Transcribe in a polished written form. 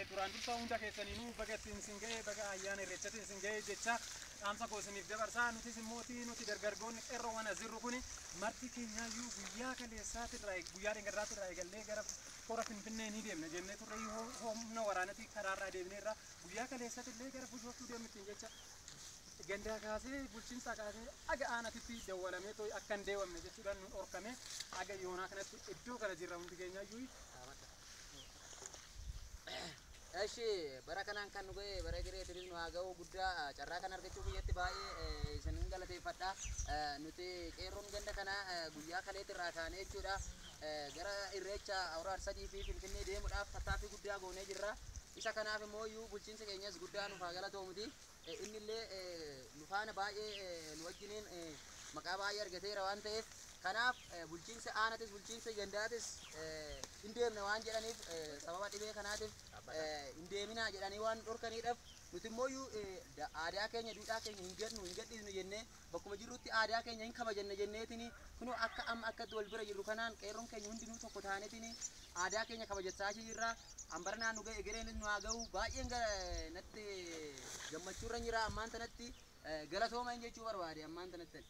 Duraan dursa hunda keessaniinuu baga ittiin isin ga'e, baga ayyaana irreechatiin isin ga'e jecha dhaamsa koo isiniif dabarsaa. Nutis immootii nuti dargaggoonni qeerroowwan as jirru kuni marti keenyaayyuu guyyaa kaleessaatirraa, guyyaa dheengaddaatirraa eegallee gara hora Finfinnee ni deemna jennee turre. Humna waraanatii karaarraa deemneerra. Guyyaa kaleessatillee gara Bushooftuu deemnu ittiin jecha gandaa kaasee, bulchiinsa kaasee aga aanatitti dawwalamee too'i akka hin deewamne jechuudhaan nu dhorkame. Aga yoonaa kanatti iddoo kana jirra hundi keenyaayyuu. Eshi, bara kanaan kan nu ga'e bara gireetiris nu haa ga'u. Guddaa carraa kan argachuu biyyatti baay'ee isin galateeffadha. Nuti qeerroon ganda kana guyyaa kaleetti irraa kaanee jechuudha. Gara irreecha Hora Arsadii fi Finfinnee deemuudhaaf tattaaffii guddaa goonee jirra. Isa kanaaf immoo iyyuu bulchiinsa keenyas guddaa nuuf haa galatoomuti. Inni illee nu faana baay'ee nu wajjiniin maqaa baay'ee argateera waan ta'eef, kanaaf bulchiinsa aanatis bulchiinsa gandaatis hin deemne waan jedhaniif, sababa dhibee kanaatiif hin deeminaa jedhanii waan dhorkaniidhaaf, nuti immoo aadaa keenya, duudhaa keenya hin gadnu, hin gadhiisnu jennee, bakkuma jirrutti aadaa keenya hin kabajanna jenneetini kunoo akka amma akkatti wal bira jirru kanaan qeerroon keenya hundinuu tokko taaneetini aadaa keenya kabajachaa jirra. Ambaranaa nu ga'e, egereenis nu haa ga'u. Baay'een natti gammachuurra jira ammaan tanatti. Galatooma jechuu barbaade ammaan tanatti.